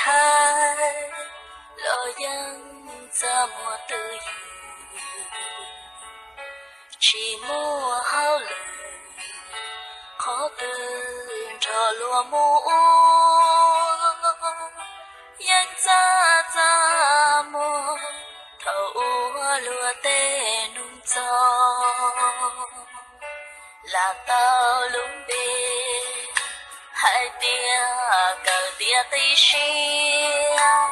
Hais los yeej txaj muag twj ywm, tsis muaj hauj lwm qhov twg nrog luag mus ua. Yeej txaj txaj muag thaum ua luag tej nug txog, lam tau lub npe hais tias Kawm Tiav Qib Siab.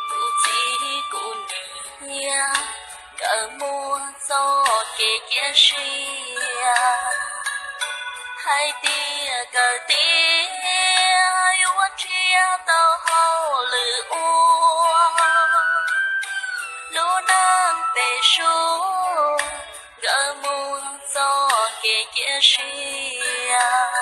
Kuv txiv kuv niam nkawd muaj txoj kev cia siab hais tias Kawm Tiav yuav nrhiav tau hauj lwm ua. Lub neej pem suab nkawd muaj txoj kev cia siab,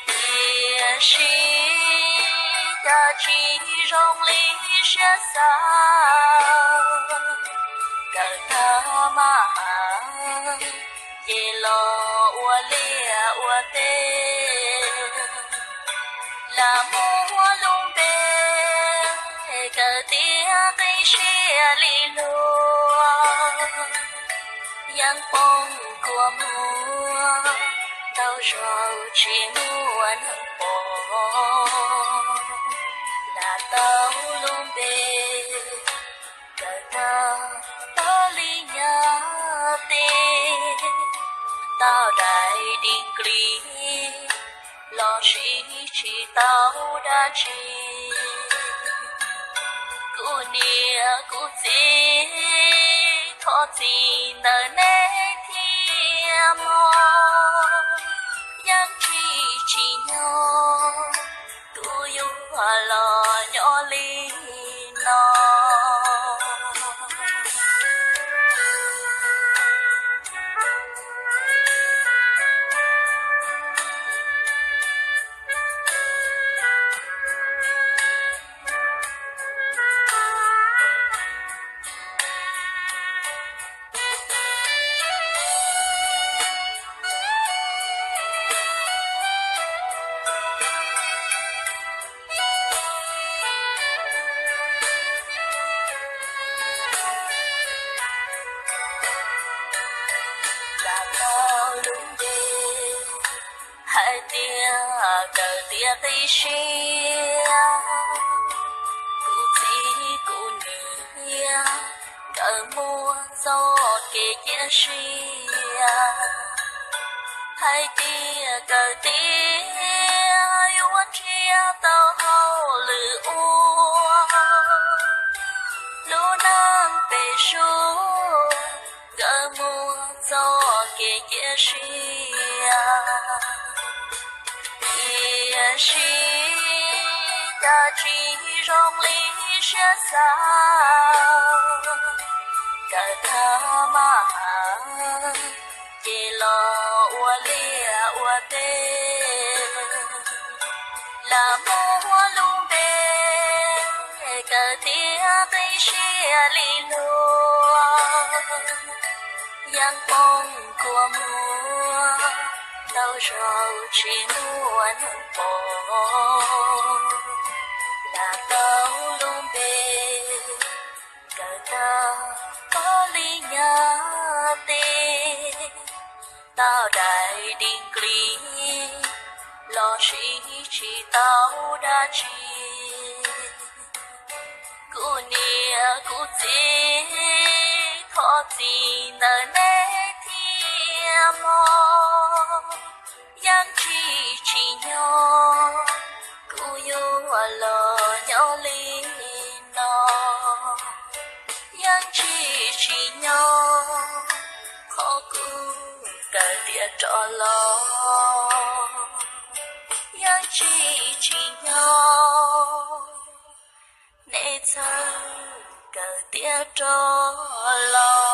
tiam sis cas tsis zoo li siab xav. Kawm tag maj mam ces los ua liaj ua teb, lam muab lub npe Kawm Tiav Qib Siab li luag. Yeej poob kua muag ntau zaus tsis muaj neeg pom, lam tau lub npe Kawm Tag Pab Li Nyab Teb. Tau daim degree los sis tsis tau dab tsi, kuv niam kuv txiv thov txim ntawm nej thiab mog. Yeej tsis tsim nyog kuv yuav los nyob li no. Lam tau lub npe hais tias Kawm Tiav Qib Siab. Kuv txiv kuv niam nkawd muaj txoj kev cia siab hais tias Kawm Tiav yuav nrhiav tau hauj lwm ua. Lub neej pem suab nkawd muaj txoj kev cia siab, tiam sis cas tsis zoo li siab xav. Kawm tag maj mam ces los ua liaj ua teb, lam muab lub npe Kawm Tiav Qib Siab li luag. Yeej poob kua muag ntau zaus tsis muaj neeg pom, lam tau lub npe Kawm Tag Pab Li Nyab Teb. Tau daim degree los sis tsis tau dab tsi, kuv niam kuv txiv thov txim ntawm nej thiab mog. Yeej tsis tsim nyog kuv yuav los nyob li no. Yeej tsis tsim nyog qhov kuv kawm tiav rov los. Yeej tsis tsim nyog nej txawj kawm tiav rov los.